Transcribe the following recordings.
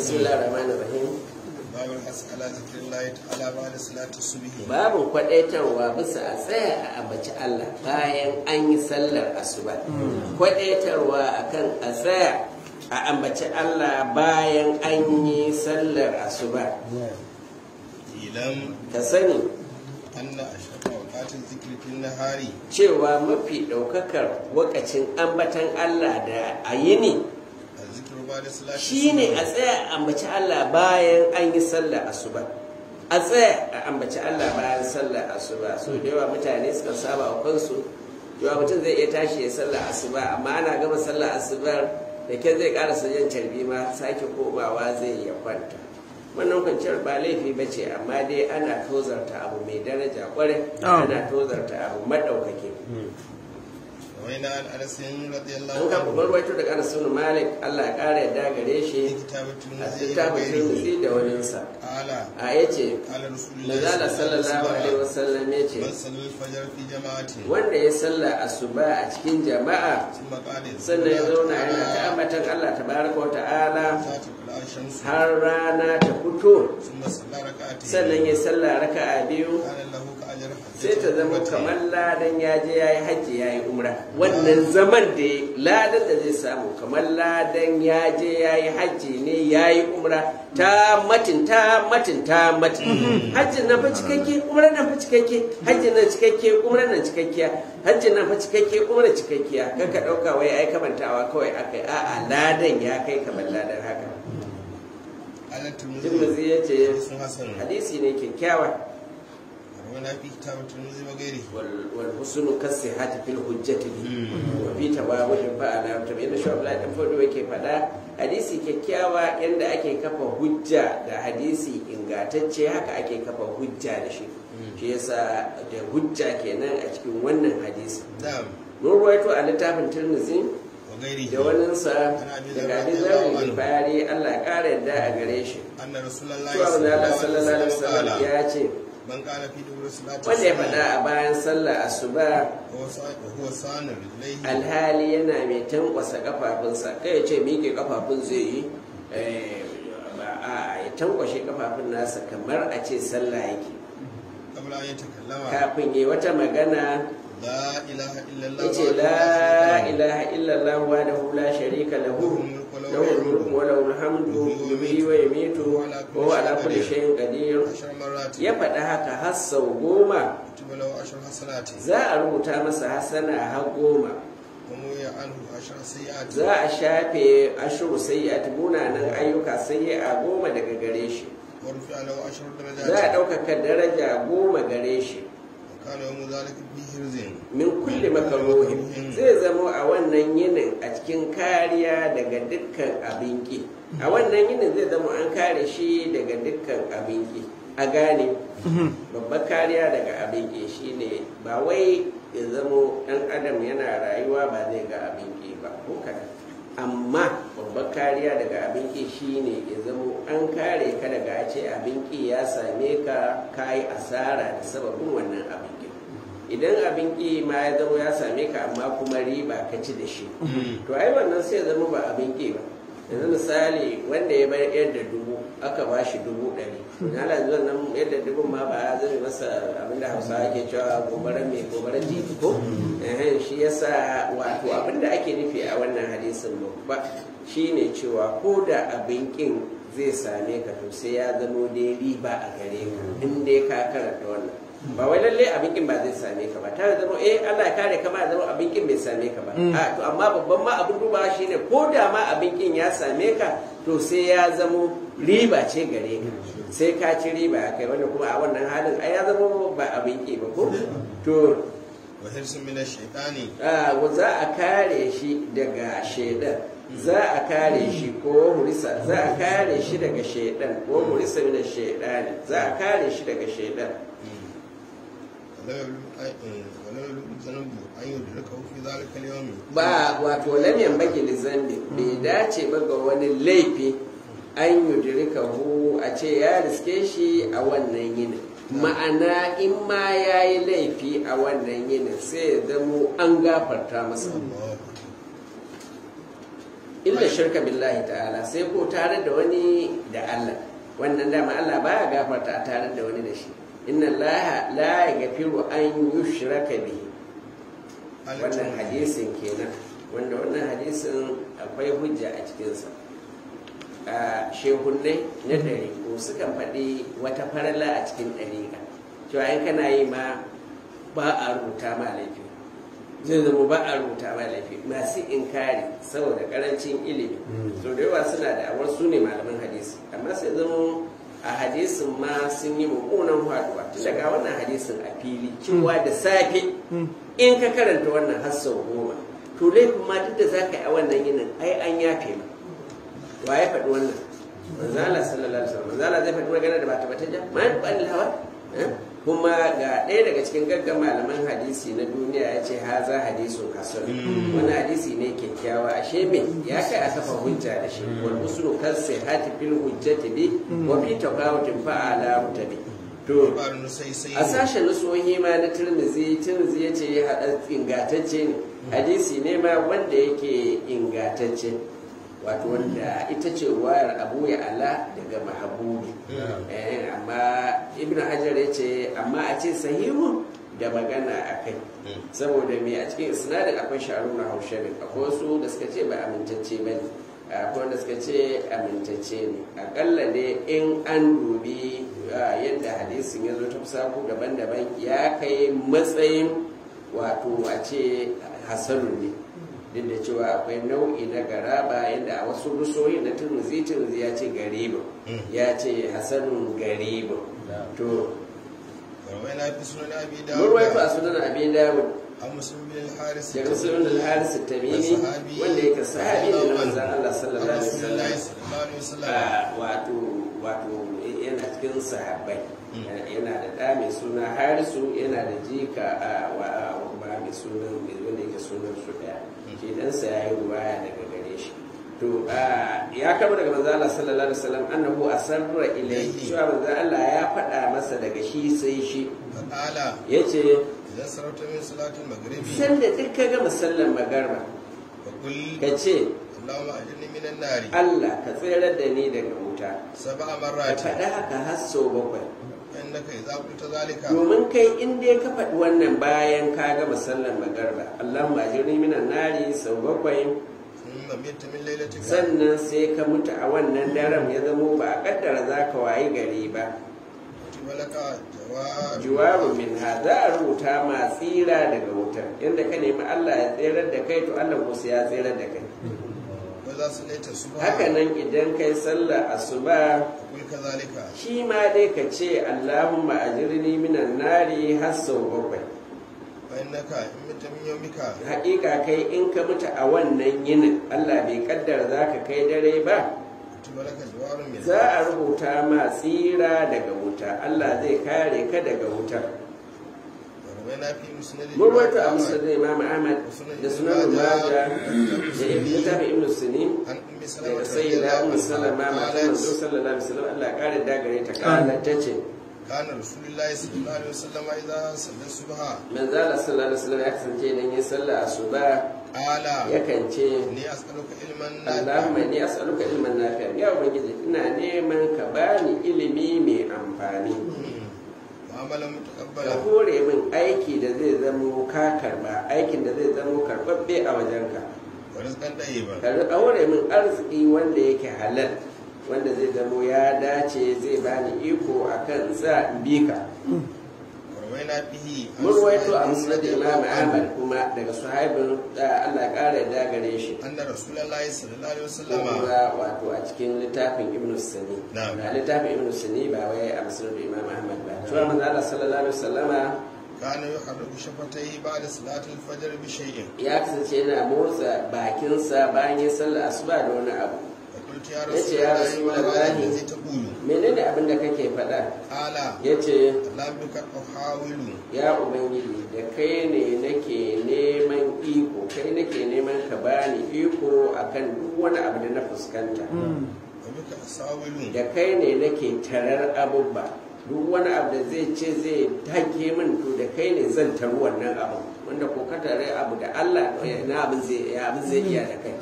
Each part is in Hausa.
Bismillahir Rahmanir Rahim. Babul hasala zikrillahi ta'ala ba'da salati subhi. Babu kwadaitarwa bisa a tsaya a ambaci Allah bayan an yi sallar asuba. Kwadaitarwa akan a tsaya a ambaci Allah bayan an yi sallar asuba. Ilam Ka sani anna ashrafa awqatil zikri fil nahari cewa mafi ɗaukakar wakacin ambatan Allah da a yini az-zikru ba'da salati shine a tsaya a ambaci Allah bayan an yi sallar asuba. A tsaya a ambaci Allah bayan sallar asuba. So da yawa mutane suka saba wa kansu cewa mutum zai iya tashi ya sallar asuba, amma ana gama sallar asubar da ke zai karasa jan carbi ma sake komawa zai ya kwanta. Wannan kwanciyar ba laifi ba ce, amma dai ana tozarta abu mai daraja kwarai, ana tozarta abu maɗaukaki. Waina an Anas radiyallahu An ka kuma ruwaito daga Anas ibn Malik, Allah ya ƙara yadda gare shi, kitabun a littafin Tirmidhi da waninsa. Ala A yace qala Rasulullahi Manzala sallallahu alaihi wasallam yace man sallal fajr fi jama'atin wanda ya salla asuba a cikin jama'a thumma qala sannan ya zauna yana ta ambatan Allah tabaraka wa ta'ala shamsu har rana ta fito, thumma salla rak'atayn sannan ya salla raka'a biyu, kana lahu ka ajr sai ta zama kamar ladan ya je ya yi hajji ya yi umra. Wannan zaman da ya ladan da zai samu kamar ladan ya je ya yi hajji ne ya yi umra ta matin ta matin ta matin. Hajjin nan fa cikakke, umra nan fa cikakke, hajjin nan cikakke, umra nan cikakkiya, hajjin nan fa cikakke, umra cikakkiya. Kar ka ɗauka wai ai kamantawa kawai akai, a'a ladan ya kai kamar ladan haka. Ala Tirmidhi Tirmidhi ya ce sun hasan hadisi ne kyakkyawa. rawana fi kitabun Tirmidhi wa ghairihi والحسن كالصحة في الحجة وفي تواضع فعلا to yadda shi Abdullahi dan Fodo yake faɗa, hadisi kyakkyawa yanda ake kafa hujja da hadisi ingantacce haka ake kafa hujja da shi. Shi yasa da hujja kenan a cikin wannan hadisi. Na'am. Mun ruwaito a littafin Tirmidhi wa ghairihi da waninsa daga Abi Dharr al-Ghifari, Allah ya ƙara yadda a gare shi, anna Rasulullahi cewa manzo Allah sallallahu alaihi wasallam ya ce man qala fi dubur salati wanda ya faɗa a bayan sallar asuba wa huwa sanu rijlaihi alhali yana mai tankwasa kafafunsa, kai ya ce miƙe kafafun zai yi, ba a ya tankwashe kafafun nasa kamar a ce sallah yake, qabla an yatakallama kafin yi wata magana la ilaha illallah ya ce la ilaha illallah wahdahu la sharika lahu lahul mulku wa lahul hamdu yuhyi wa yumiitu wa huwa ala kulli shay'in qadir, ashar marrat ya faɗa haka har sau 10, kutiba lahu ashar hasanati za a rubuta masa hasana har 10, wa muya anhu ashar sayyi'ati za a shafe ashiru sayyi'at munanan ayyuka sayyi'a 10 daga gare shi, wa rufi'a lahu ashar za a darajati ɗaukaka daraja 10 gare shi. wa kana yawmu dhalika fi hirzin Min kulli makaruhin, zai zamo a wannan yinin a cikin kariya daga dukkan abin ki. A wannan yinin zai zamo an kare shi daga dukkan abin ki. A gane babbar kariya daga abin ki shine ba wai ya zamo ɗan adam yana rayuwa ba zai ga abin ki ba ko kaɗan, amma babbar kariya daga abin ki shine ya zamo an kare ka daga a ce abin ki ya same ka, kayi asara da sababin wannan abin ki. Idan abin ki ma ya zama ya same ka amma kuma riba ka ci da shi, to ai wannan sai ya zama ba abin ki ba. Yanzu misali wanda ya bar yadda 1000 aka ba shi 100,000, na yanzu wannan yadda 1000 ma ba ya zame masa abinda Hausa ake cewa gobarar mai gobarar titi ko. Shi yasa wato abinda ake nufi a wannan hadisin babba shine cewa ko da abin kin zai same ka to sai ya zamo dai riba a gare ka in dai ka karanta wannan. Ba wai lalle abin kin ba zai same ka ba, ta zama Allah ya kare ka ma zama abin kin bai same ka ba. A to amma babban ma abin dubawa shine ko da ma abin kin ya same ka to sai ya zamo riba ce gare ka, sai ka ci riba kai, wanda kuma a wannan halin ai ya zama ba abin ki ba ko. To wa hirsun min ash-shaytani za a kare shi daga shaidan, za a kare shi ko hurisa, za a kare shi daga shaidan ko hurisa min ash-shaytani, za a kare shi daga shaidan. Ba wato lam yanbaghi li zambi, bai dace ba ga wani laifi an yudrikahu a ce ya riske shi a wannan yinin. Ma'ana in ma ya yi laifi a wannan yinin sai ya zamo an gafarta masa. Illa shirka billahi ta'ala, sai ko tare da wani da Allah. Wannan dama Allah baya gafarta a tare da wani da shi. Inna Allah la yaghfiru an yushraka bihi. Wannan hadisin kenan, wanda wannan hadisin akwai hujja a cikinsa. Shehunnai na ɗariƙo sukan faɗi wata farala a cikin ɗariƙa cewa in kana yi ma ba a rubuta ma laifi, zai zama ba a rubuta ma laifi. Masu inkari saboda ƙarancin ilimi so da yawa suna da awar su ne malaman hadisi, amma sai zama a hadisin ma sun yi mummunan faduwa. Tun daga wannan hadisin a fili cewa da safe in ka karanta wannan har sau 10 to laifin ma duk da za ka yi a wannan yinin ai an yafe ma. Wa ya faɗi wannan? Manzala sallallahu alaihi wasallam. Manzala zai faɗi magana da ba ta bata ja ma ba hawa. Kuma ga ɗaya daga cikin gaggan malaman hadisi na duniya ya ce haza hadisun hasan, wani hadisi ne kyakkyawa. Ashe me ya kai a kafa hujja da shi. Wal usulu kan sihhati fil hujjati bi wa fi tafawutin fa'ala mutabi. To a sashen nusohi ma na Tirmidhi, Tirmidhi ya ce ingatacce ne, hadisi ne ma wanda yake ingatacce, wato wanda ita ce wayar Abu Ya'la daga Mahabubi. Amma Ibn Hajar ya ce amma a ce sahihu da magana a kai, saboda me a cikin isnadin akwai Sharuna Haushabin, akwai wasu da suka ce ba amintacce ba ne, akwai wanda suka ce amintacce ne. Akalla ne in an dubi yadda hadisin ya zo ta fusaku daban-daban ya kai matsayin wato a ce hasanun ne, duk da cewa akwai nau'i na garaba yadda a wasu rusoyi na Tirmidhi, Tirmidhi ya ce gariba, ya ce hasanun gariba. To murwaitu a sunan Abi Dawud daga Muslim bin al-Haris at-Tamimi, wanda yake sahabi ne na manzon Allah sallallahu alaihi wasallam, wato yana cikin sahabbai, yana da ɗa mai suna Harisu, yana da jika ba mai sunan wanda yake sunan su ɗaya, shi ɗansa ya yi ruwaya daga gare shi. To ya kama daga manzo Allah sallallahu alaihi wasallam annahu asarra ilayhi, cewa manzo Allah ya faɗa masa daga shi sai shi yace idan sarauta min salatul maghribi, sanda duk ka gama sallar magarba ka ce Allahumma ajirni minan nari, Allah ka tsirar da ni daga wuta sab'a marrat, ka faɗa haka har sau 7. Innaka idza qulta zalika, domin kai in dai ka faɗi wannan bayan ka gama sallar magarba, Allahumma ajirni minan nari sau 7, thumma mitta min lailatika, sannan sai ka mutu a wannan daren ya zamo ba a kaddara za ka wayi gari ba, walaka jawabu min ha, za a rubuta ma tsira daga wutar. Inda ka nemi Allah ya tsirar da kai to Allah ko sai ya tsirar da kai. Haka nan idan kai sallar asuba shi ma dai ka ce Allahumma ajirni minan nari har sau 7. Haƙiƙa kai in ka mutu a wannan yinin Allah bai kaddara za ka kai dare ba, za a rubuta ma tsira daga wuta, Allah zai kare ka daga wuta. Murwatu a musnad Imam Ahmad da Sunan Majah da littafin Ibn Sinin daga Sayyida Ummu Salama matar Manzo sallallahu alaihi wasallam, Allah ya kare da gare ta, kala tace kana Rasulullahi sallallahu alaihi wasallam idza salla subha, manzo Allah sallallahu alaihi wasallam ya kasance idan ya salla asuba qala, yakan ce ni as'aluka ilman nafi'a, Allahumma inni as'aluka ilman nafi'a, ya ubangiji ina neman ka bani ilimi mai amfani, wa amalan mutaqabbala, ka hore min aiki da zai zamo ka karba, aikin da zai zamo karbabbe a wajenka, wa rizqan tayyiban, ka hore min arziki wanda yake halal, wanda zai zamo ya dace, zai bani iko akan sa in bi ka. Mun ruwaito a musnad Imam Ahmad kuma daga sahabin da Allah ƙara da gare shi, anna Rasulullahi sallallahu alaihi wasallam, kuma wato a cikin littafin Ibn Sunni, na littafin Ibn Sunni ba wai a musnad Imam Ahmad ba, cewa manzo Allah sallallahu alaihi wasallama kana yuharriku shafatayhi ba'da salatil fajr bi shay'in, ya kasance yana motsa bakinsa bayan ya sallar asuba da wani abu. Ya ce ya Rasulullahi, menene abin da kake faɗa? Ya ce ya Ubangiji, da kai ne nake neman iko, kai nake neman ka bani iko akan duk wani abu da na fuskanta, da kai ne nake tarar abubba, duk wani abu da zai ce zai take min to da kai ne zan taru wannan abu, wanda ko ka tare abu da Allah na abin zai iya da kai.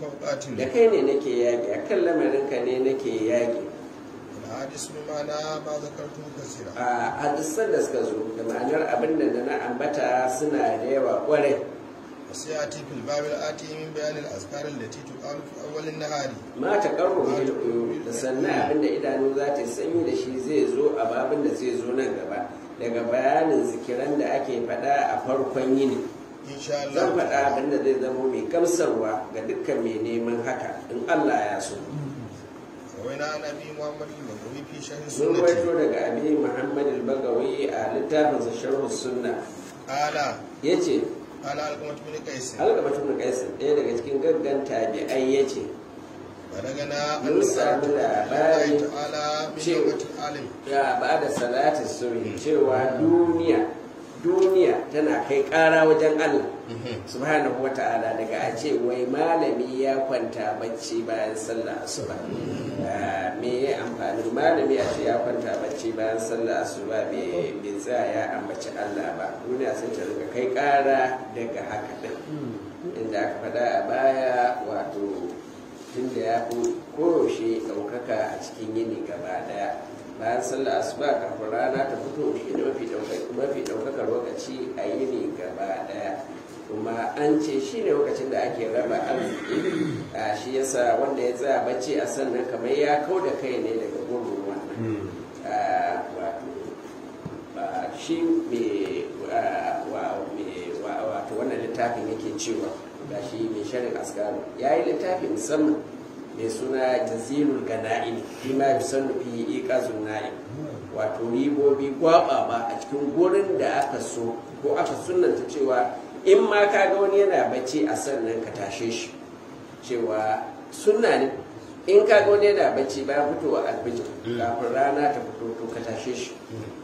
فأقاتل. Da kai ne nake yaƙi, akan lamarinka ne nake yaƙi. والحديث بمعنى ما ذكرته كثيرا. A hadisan da suka zo da ma'anar abin da na ambata suna da yawa ƙwarai. وسيأتي في الباب الآتي من بيان الأذكار التي تقال في أول النهار. Ma ta karro da sannan abin da idanu za ta yi sanyi da shi zai zo a babin da zai zo nan gaba daga bayanin zikiran da ake faɗa a farkon yini. إن شاء Zan الله. faɗa abin da zai zama mai gamsarwa ga dukkan mai neman haka in Allah ya so. روينا عن أبي محمد البغوي في شرح Mun سنته. rawaito daga Abi Muhammad al-Bagawi a littafinsa Sharh Sunna. قال Yace قال علقمة بن قيس Alqamatu ibn Qais, ɗaya daga cikin gaggan tabi'ai, yace بلغنا أن mun sami labari الله تعالى من cewa نعمة العالم ya ba da salatin subhi cewa duniya tana kai ƙara wajen Allah subhanahu wata'ala daga a ce wai malami ya kwanta bacci bayan sallah asuba. Me ya amfani malami a ce ya kwanta bacci bayan sallah asuba bai tsaya ya ambaci Allah ba? Duniya sai ta rika kai ƙara daga haka din inda aka faɗa a baya, wato tunda ya fi koyaushe ɗaukaka a cikin yini gaba ɗaya bayan sallah asuba kafin rana ta fito, shi ne mafi ɗaukakar lokaci a yini gaba ɗaya, kuma an ce shi ne lokacin da ake raba arziki. A shi yasa wanda ya tsaya bacci a sannan kamar ya kau da kai ne daga gurbin wannan. Wato ba shi mai wato wannan littafin yake cewa ga shi mai sharin askaru ya yi littafi musamman mai suna Jazirul Gana'in fi ma yusannu fi iqazun na'im, wato ribobi gwababa a cikin gurin da aka so ko aka sunnanta cewa in ma ka ga wani yana bacci a sannan ka tashe shi, cewa sunna ne in ka ga wani yana bacci bayan fitowa alfijir kafin rana ta fito to ka tashe shi,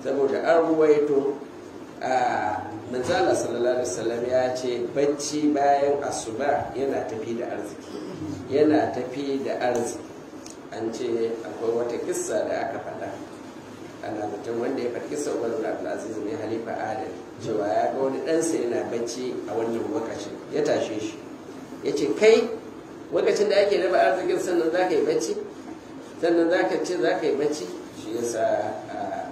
saboda an ruwaito a manzala sallallahu alaihi wasallam ya ce bacci bayan asuba yana tafi da arziki, yana tafi da arziki. An ce akwai wata kissa da aka faɗa, ana zaton wanda ya faɗi kissa Umar bin Abdulaziz ne, halifa adali, cewa ya ga wani ɗansa yana bacci a wannan lokacin, ya tashe shi ya ce, "Kai, lokacin da ake raba arzikin sannan za ka yi bacci? Sannan za ka ce za ka yi bacci?" Shi yasa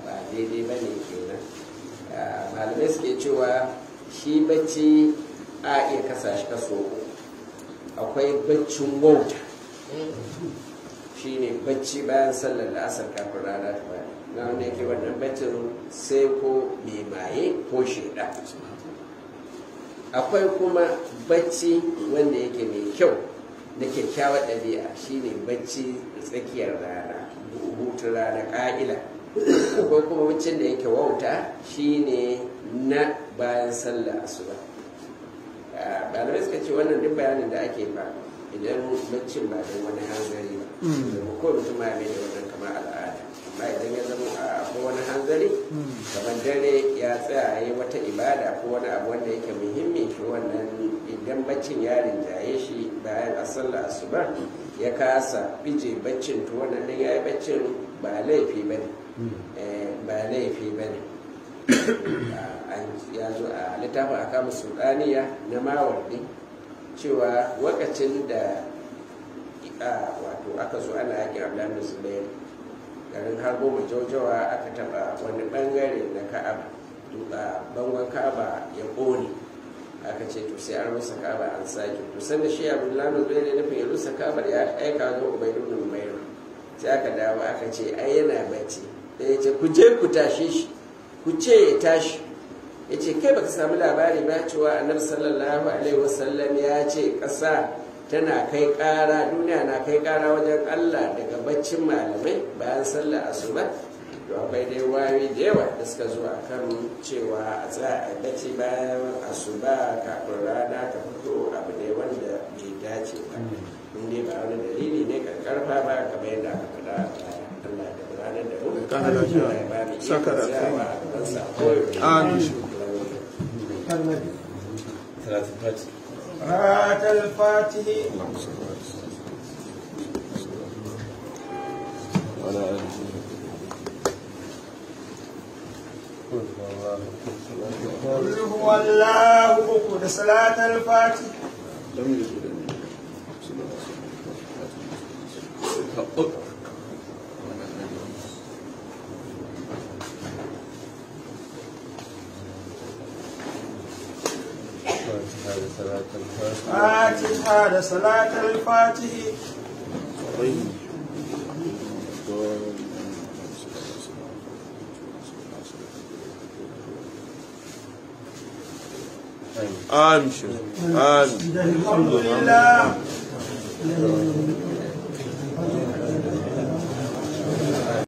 ba daidai ba ne kenan. Malamai suke cewa shi bacci a iya kasa shi kaso uku. Akwai baccin wauta, shine bacci bayan sallar la'asar kafin rana ta faɗi, na wanda yake wannan baccin sai ko mai maye ko sheda. Akwai kuma bacci wanda yake mai kyau na kyakkyawar ɗabi'a, shine bacci tsakiyar rana, hutun rana ƙa'ila. Akwai kuma baccin da yake wauta, shine na bayan sallar asuba. Malamai suka ce wannan duk bayanin da ake fa idan baccin ba don wani hanzari ba, domin ko mutum ma mai da wannan kamar al'ada. Amma idan ya zama akwai wani hanzari, kamar dare ya tsaya ya yi wata ibada ko wani abu wanda yake muhimmi, to wannan idan baccin ya rinjaye shi bayan a sallar asuba ya kasa bije baccin, to wannan dan ya yi baccin ba laifi ba ne, ba laifi ba ne. Ya zo a littafin Ahkamus Sultaniya na Mawardi cewa lokacin da wato aka zo ana yakin Abdullahi Zubair, garin har goma jaujawa aka taba wani bangare na Ka'aba, bangon Ka'aba ya kone, aka ce to sai an rusa Ka'aba an sake. To sanda shi Abdullahi Zubair ya nufin ya rusa Ka'aba, ya aika ga Ubaydu bin Umayr, sai aka dawo aka ce ai yana bacci. Sai ya ce, "Ku je ku tashe shi, ku ce ya tashi." Ya ce, "Kai, baka samu labari ba cewa Annabi sallallahu alaihi wasallam ya ce ƙasa tana kai ƙara, duniya na kai ƙara wajen Allah daga baccin malamai bayan sallar asuba?" To akwai dai wawi da yawa da suka zo a kan cewa a tsaya a bacci bayan asuba kafin rana ta fito abu ne wanda bai dace ba in dai ba wani dalili ne karkarfa ba kamar yadda aka faɗa a baya. Allah ya ranar da mu. Allah ya ba mu ikon tsayawa a gabansa a koyaushe. Amin. صلاة الفاتح. وعلى آله. قل هو الله uku da صلاة الفاتح. لم يجد. فاتحة لصلاة الفاتح. Amin. Amin. الحمد لله.